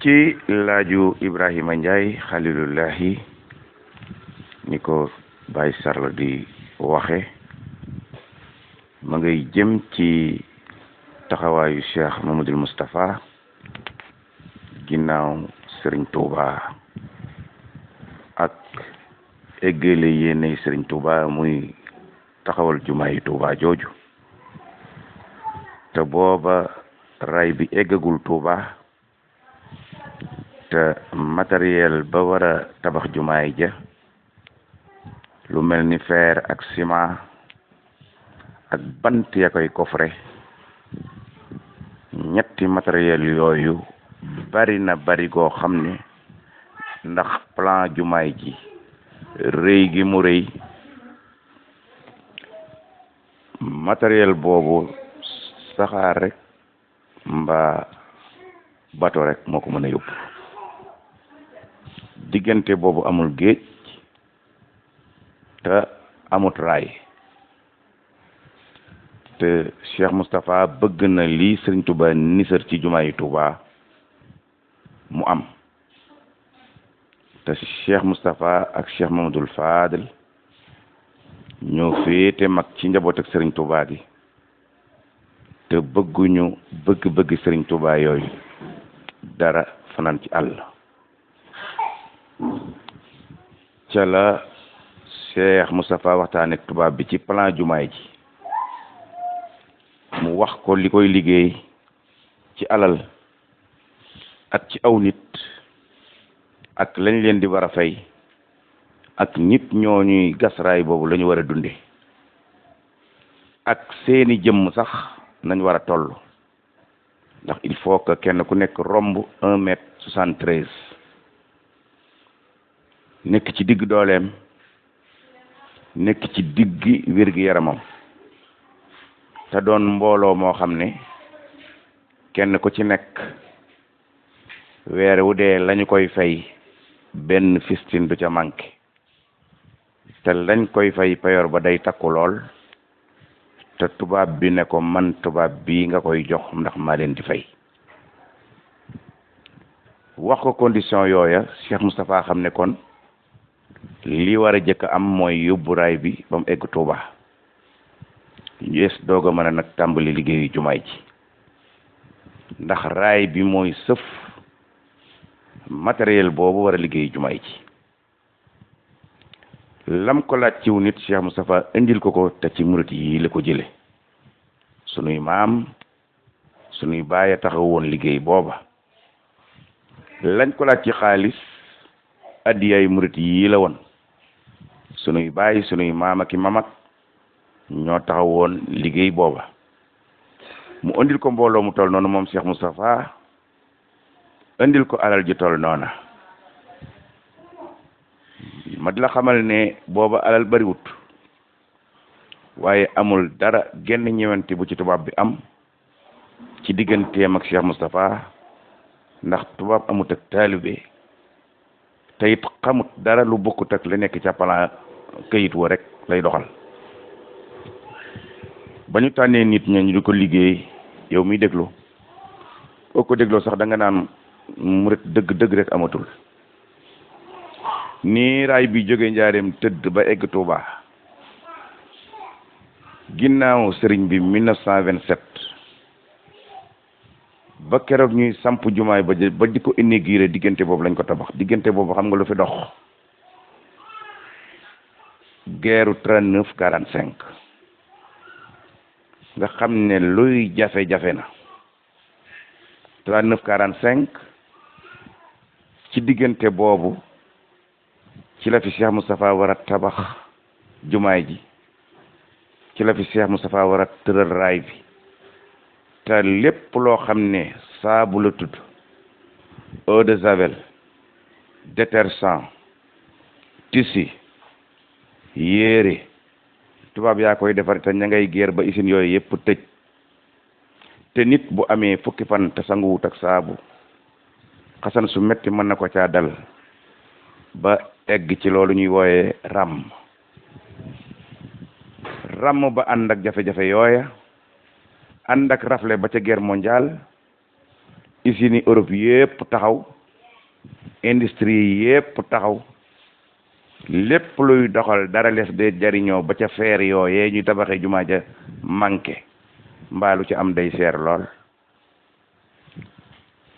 ci laaju Ibrahima Ndiaye Xalilullahi ni ko Baye Sarr di waxe ma ngay jëm ci taxawaayu Cheikh Mamadou Moustapha ginnaaw Serigne Touba ak eggale yéene Serigne Touba muy taxawal jumaa yi Touba jooju te booba ray bi eggagul Touba te matériel ba war a tabax jumaa yi ja lu mel ni fer ak ciment ak bant ya koy coffre ñetti matériel yooyu bari na bari goo xam ne ndax plan jumaay ji rëy gi mu rëy matériel boobu saxaar rek mbaa bato rek moo ko mën a yóbbu diggante boobu amul géej te amut raay te Cheikh Moustapha bëgg na lii Serigne Touba nisër ci jumaa yi Touba mu am te Cheikh Moustapha ak Cheikh Mamadou Fadel ñoo féete mag ci njaboot ak Serigne Touba gi te bëgguñu bëgg Serigne Touba yooyu dara fanaan ci àll ca la Cheikh Moustapha waxtaane tubaab bi ci plan jumaay ji mu wax ko li koy liggéey ci alal ak ci aw nit ak lañ leen di war a fay ak nit ñooñuy gasraay boobu la ñu war a dunde ak seeni jëmm sax nañ war a toll ndax il faut que kenn ku nekk romb 1 m 73 nekk ci digg dooleem nekk ci diggi wér-gi-yaramam te doon mbooloo moo xam ne kenn ku ci nekk weer wu dee lañu koy fay benn fistin du ca manqué te lañ koy fay payoor ba day takku lool te tubaab bi ne ko man tubaab bii nga koy jox ndax maa leen di fay wax ko condition yooya Cheikh Moustapha xam ne kon li war a jëkk am mooy yóbbu raay bi ba mu egg Touba yees doog a mën a nag tàmbali liggéeyu jumaay ji ndax raay bi mooy sëf matériel boobu war a liggéeyu jumaay ji lam ko laaj ciw nit Cheikh Moustapha indil ko te ci murit yi la ko jële sunuy maam sunuy baay taxaw woon liggéey booba lañ ko laaj ci xaalis addiyaay murit yi la woon sunuy baay sunuy maam ak i mamak ñoo taxaw woon liggéey booba mu indil ko mbooloo mu toll noonu moom Cheikh Moustapha indil ko alal ji toll noona ma di la xamal ne booba alal bariwut waaye amul dara genn ñëwante bu ci tubaab bi am ci digganteem ak Cheikh Moustapha ndax tubaab amut ak taalibe te it xamut dara lu bokkut ak la nekk ca plan këyit wa rek lay doxal ba ñu tànnee nit ña ñu di ko liggéey yow miy déglu boo ko dégloo sax da nga naan murit dëgg rek amatul nii raay bi jóge njaareem tëdd ba egg Touba ginnaaw sëriñ bi 1927 ba keroog ñuy samp jumaay ba di ko inauguré diggante boobu lañ ko tabax diggante boobu xam nga lu fi dox guerre 39-45 nga xam ne luy jafe-jafe na 39-45 ci diggante boobu ci la fi Cheikh Moustapha war a tabax jumaay ji ci la fi Cheikh Moustapha war a tëral raay bi te lépp loo xam ne saabu la tudd eau de javel détergent tissu yére tubaab yaa koy defar te ña ngay géer ba usine yooyu yëpp tëj te nit bu amee fukki fan te sanguwut ak saabu xasan su metti mën na ko caa dal ba egg ci loolu ñuy wooyee ràmm ba ànd ak jafe-jafe yooya ànd ak rafle ba ca guerre mondiale usines Europe yépp taxaw industrie yépp taxaw lépp luy doxal dara les de jariñoo ba ca feer yooyee ñu tabaxee jumaa ja manqué mbaalu ci am day seer lool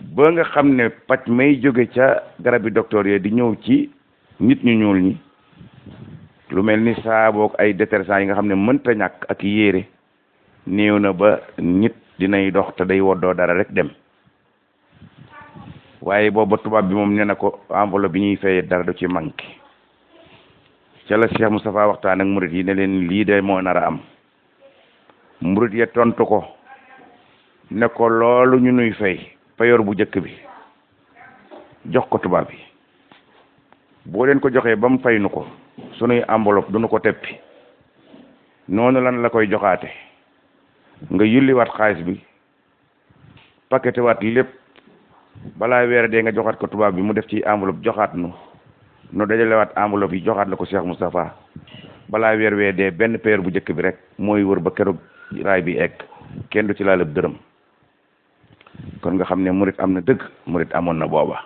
ba nga xam ne paj may jóge ca garabi docteur yi di ñëw ci nit ñu ñuul ñi lu mel ni saaboog ay détergents yi nga xam ne mënta ñàkk ak yére néew na ba nit dinay dox te day woddoo dara rek dem waaye booba tubaab bi moom nee na ko enveloppe bi ñuy fayee dara du ci manqué ca la Cheikh Moustapha waxtaan ak murit yi ne leen lii de moo nar a am murit ya tontu ko ne ko loolu ñu nuy fay payoor bu njëkk bi jox ko tubaab bi boo leen ko joxee ba mu fay nu ko sunuy enveloppe du nu ko teppi noonu lan la koy joxaate nga yulliwaat xaalis bi paqueté waat lépp balaa weer dee nga joxaat ko tubaab bi mu def ci enveloppe joxaat nu dajalewaat enveloppe yi joxaat la ko Cheikh Moustapha balaa weer wee dee benn payoor bu njëkk bi rek mooy wër ba keroog raay bi egg kenn du ci laalab dërëm kon nga xam ne murit am na dëgg murit amoon na booba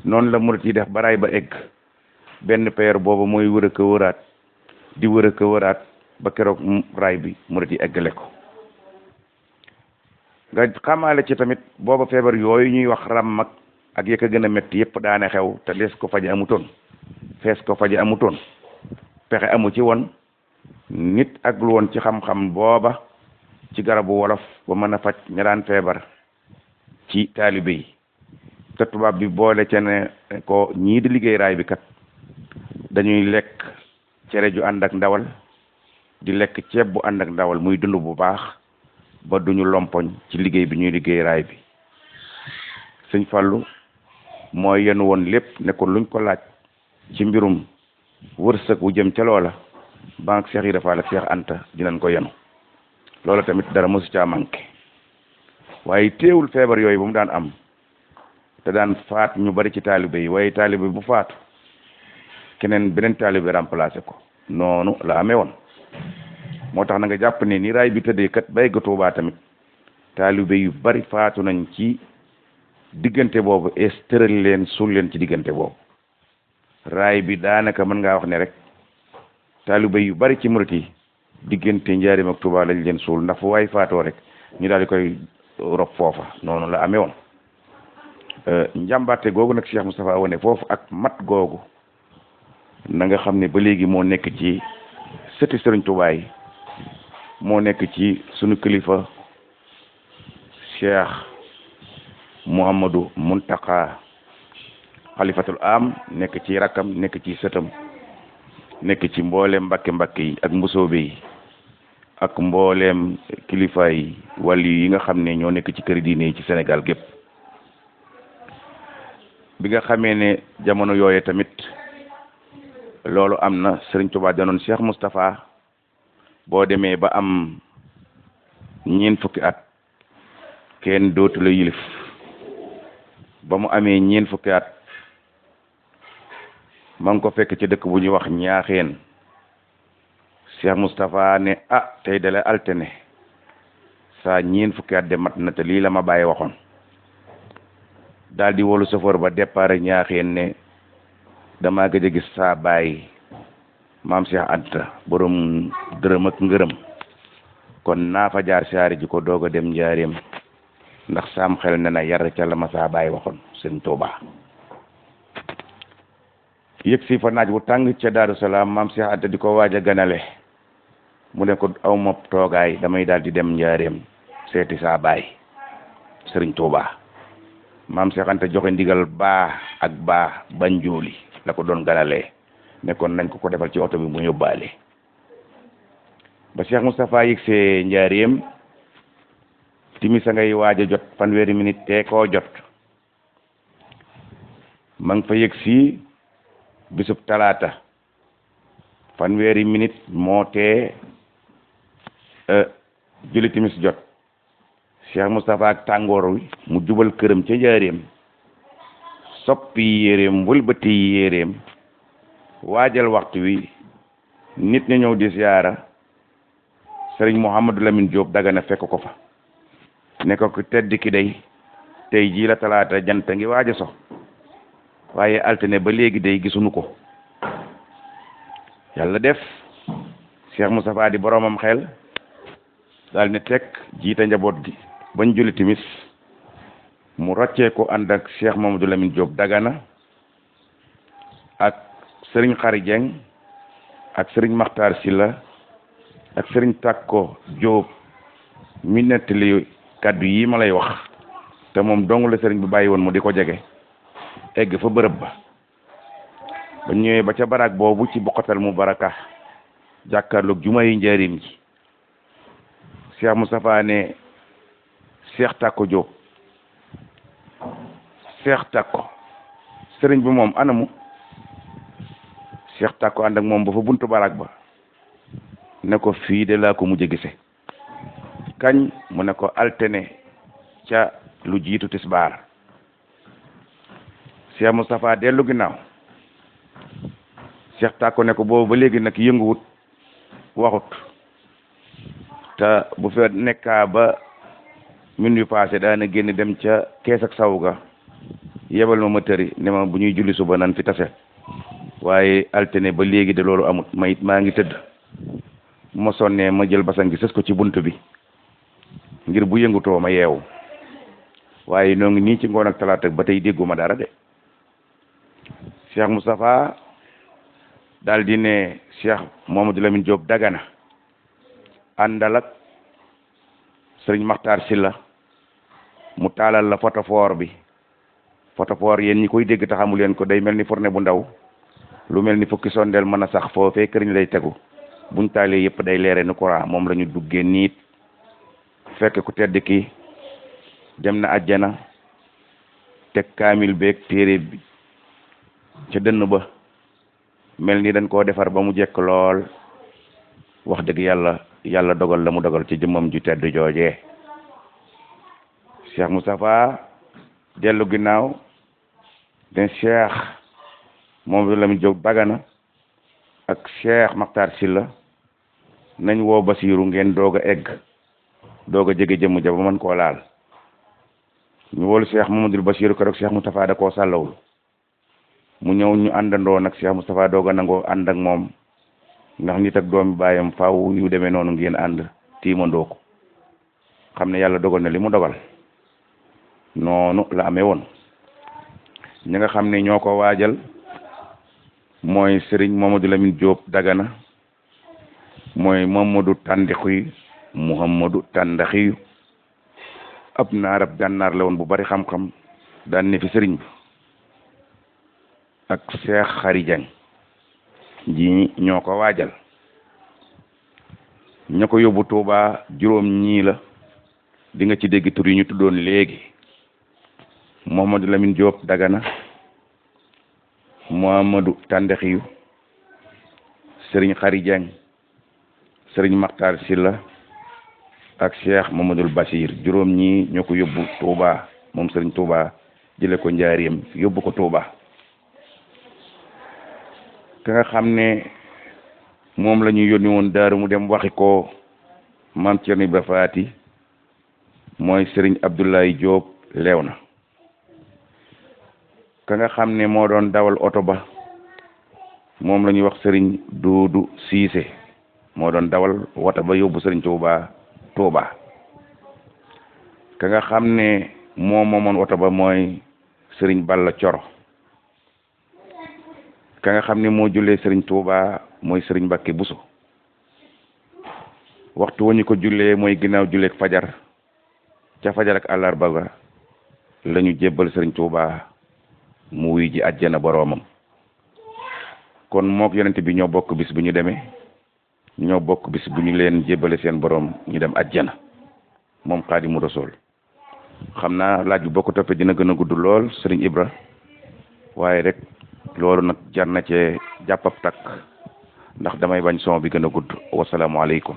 noonu la murit yi def ba raay ba egg benn payoor booba mooy wër a ko wëraat di wër a ko wëraat ba keroog raay bi murit yi eggale ko nga xamaale ci tamit booba feebar yooyu ñuy wax ram ak yëkk a gën a métti yëpp daane xew te lees ko faje amutoon fees ko faje amutoon pexe amu ci woon nit ak lu woon ci xam-xam booba ci garabu wolof ba mën a faj ña daan feebar ci taalibe yi te tubaab bi boole ca ne ko ñii di liggéey raay bi kat dañuy lekk cere ju ànd ak ndawal di lekk ceeb bu ànd ak ndawal muy dund bu baax ba duñu lompoñ ci liggéey bi ñuy liggéey raay bi sëñ Fallou mooy yenu woon lépp ne ko luñ ko laaj ci mbirum wërsëg wu jëm ca loola banque Cheikh Ibra Fall ak Cheikh Anta dinañ ko yenu loola tamit dara mosu caa manqué waaye teewul feebar yooyu ba mu daan am te daan faat ñu bari ci taalibe yi waaye taalibe bu faatu keneen beneen taalibe remplacé ko noonu la amee woon moo tax na nga jàpp ne ni raay bi tëddee kat bay ga Tuubaa tamit taalibe yu bari faatu nañ ci diggante boobu es tëral leen suul leen ci diggante boobu raay bi daanaka mën ngaa wax ne rek taalibe yu bari ci murit yi diggante Njaaréem ak Tuubaa lañ leen suul ndax fu waay faatoo rek ñu daal di koy rob foofa noonu la amee woon njàmbaate googu nag Cheikh Moustapha wane foofu ak mat googu na nga xam ne ba léegi moo nekk ci sëti Sëriñ Tuubaa yi moo nekk ci sunu kilifa Cheikh Mouhamadou Muntaka xalifatul am nekk ci rakkam nekk ci sëtam nekk ci mbooleem mbakke yi ak mbusoobe yi ak mbooleem kilifa yi wàllu yi nga xam ne ñoo nekk ci këri diine yi ci Sénégal gépp bi nga xamee ne jamono yooye tamit loolu am na Sëriñ Tuubaa danoon Cheikh Moustapha boo demee ba am ñeent fukki at kenn dootu la yilif ba mu amee ñeent fukki at ma ngi ko fekk ci dëkk bu ñuy wax ñaaxeen Cheikh Moustapha ne tey dale altine saa ñeent fukki at de mat na te lii la ma bàyyi waxoon daal di wolu chauffeur ba départ ñaaxeen ne damaa gëj a gis saa bàyyi maam Cheikh Anta borom dërëm ak ngërëm kon naa fa jaar saari ji ko doog a dem njaareem ndax saam xel ne na yar ca la ma saa bàyyi waxoon sëñ Tuubaa yëg si fa naaj bu tàng ca Daaru Salaam maam Cheikh Anta di ko waaj a ganale mu ne ko aw ma toogaay damay daal di dem njaareem seeti saa bàyyi sëriñ Tuubaa maam Cheikh Anta joxe ndigal baa ak baa banjooli la ko doon ganalee nekkoon nañ ko defal ci oto bi mu yóbbaale ba Cheikh Moustapha yëgsee njaareem timis a ngay waaj a jot fanweeri minute te koo jot ma ngi fa yëgsi bisub talaata fanweeri minute moo tee julli timis jot Cheikh Moustapha ak tàngoor wi mu jubal këram ca njaareem soppi yéreem wëlbati yéreem waajal waxtu wi nit ña ñëw di siyaara sëriñ Mouhamadou Lamine Diop Dagana fekk ko fa ne ko ku tedd ki day tey jii la talaata jant ngi waaj a so waaye altine ba léegi day gisuñu ko. yàlla def Cheikh Moustapha di boromam xel daal ne teg jiite njaboot gi bañ julli timis mu roccee ko ànd ak Cheikh Mamadou Lamine Diop Dagana ak Serigne Khary Dieng ak Serigne Makhtar Sylla ak Serigne Takko Diop mi nettali kaddu yi ma lay wax te moom dong la Serigne bi bàyyi woon mu di ko jege egg fa bërëb ba ba ñëwee ba ca baraag boobu ci Bokkatal Mubaraka jàkkaarloog juma yi njaarim ji Cheikh Moustapha ne Cheikh Takko Diop Cheikh Takko sëriñ bi moom anamu Cheikh Takko ànd ak moom ba fa buntu baraag ba ne ko fii de laa ko mujj gise kañ mu ne ko altine ca lu jiitu tisbaar Cheikh Moustapha dellu ginnaaw Cheikh Takko ne ko boobu ba léegi nag yënguwut waxut te bu fe nekkaa ba min yu passé daana génn dem ca kees ak saw ga yebal ma tëri ne ma bu ñuy julli suba nan fi tase waaye altine ba léegi de loolu amut ma it maa ngi tëdd ma sonnee ma jël basan gi sës ko ci bunt bi ngir bu yëngutoo ma yeewu waaye noo ngi nii ci ngoon ak talaata ba tey dégguma dara de Cheikh Moustapha daal di ne Cheikh Mamadou Lamine Diop Dagana àndal ak Serigne Makhtar Sylla mu taalal la photophore bi photophore yéen ñi koy dégg te xamu leen ko day mel ni fourne bu ndaw lu mel ni fukki sondeel mën a sax foofee këriñ lay tegu buñ taalee yëpp day leere ni courant moom la ñu duggee niit fekk ku tedd ki dem na àjjana teg kaamil beeg téere bi ca dënn ba mel ni dañ koo defar ba mu jekk lool wax dëgg yàlla dogal la mu dogal ci jëmmam ju tedd joojee Cheikh Moustapha dellu ginnaaw den Cheikh Mamadou Lamine Diop Dagana ak Cheikh Makhtar Sylla nañ woo Basiiru ngeen doog a egg doog a jege jëmm ja ba mën koo laal ñu wolu Cheikh Mamadou Basiiru ko rek Cheikh Moustapha da koo sàllawul mu ñëw ñu àndandoo nag Cheikh Moustapha doog a nangoo ànd ak moom ndax nit ak doomi baayam faaw yu demee noonu ngeen ànd tiimandoo ko xam ne yàlla dogal na li mu dogal noonu la amee woon ñi nga xam ne ñoo ko waajal mooy Serigne Mamadou Lamine Diop Dagana mooy Mamadou Tandixi Mouhamadou Tandaxiyu ab naar ab gànnaar la woon bu bari xam-xam daan ne fi sëriñ bi ak Cheikh Khary Dieng ji ñoo ko waajal ña ko yóbbu Touba juróom ñii la di nga ci dégg tur yi ñu tuddoon léegi Mamadou Lamine Diop Dagana Mouhamadou Tandaxiyu Serigne Khary Dieng Serigne Makhtar Sylla ak Cheikh Mamadou Bassir juróom ñii ñoo ko yóbbu Touba moom Serigne Touba jële ko njaareem yóbbu ko Touba ka nga xam ne moom la ñu yónni woon daaru mu dem waxi ko maam Thierno Ibra Faati mooy Serigne Abdoulaye Diop Léona ka nga xam ne moo doon dawal oto ba moom la ñuy wax Serigne Doudou Cissé moo doon dawal woto ba yóbbu Serigne Touba ka nga xam ne moomoon oto ba mooy Serigne Balla Coro ka nga xam ne moo jullee Serigne Touba mooy Serigne Mbacké Bousso waxtu wu ñu ko jullee mooy ginnaaw julleek fajar ca fajar ak àllarba ga la ñu jébbal Serigne Touba mu wuy ji àjjana boroomam kon mook yonent bi ñoo bokk bis bu ñu demee ñoo bokk bis bu ñu leen jébbale seen boroom ñu dem àjjana moom Xaadimu Rasuul xam naa laaj bi boo ko toppee dina gën a gudd lool Serigne Ibra waaye rek loolu nag jar na cee jàppab takk ndax damay bañ son bi gën a gudd wasalaamualeykum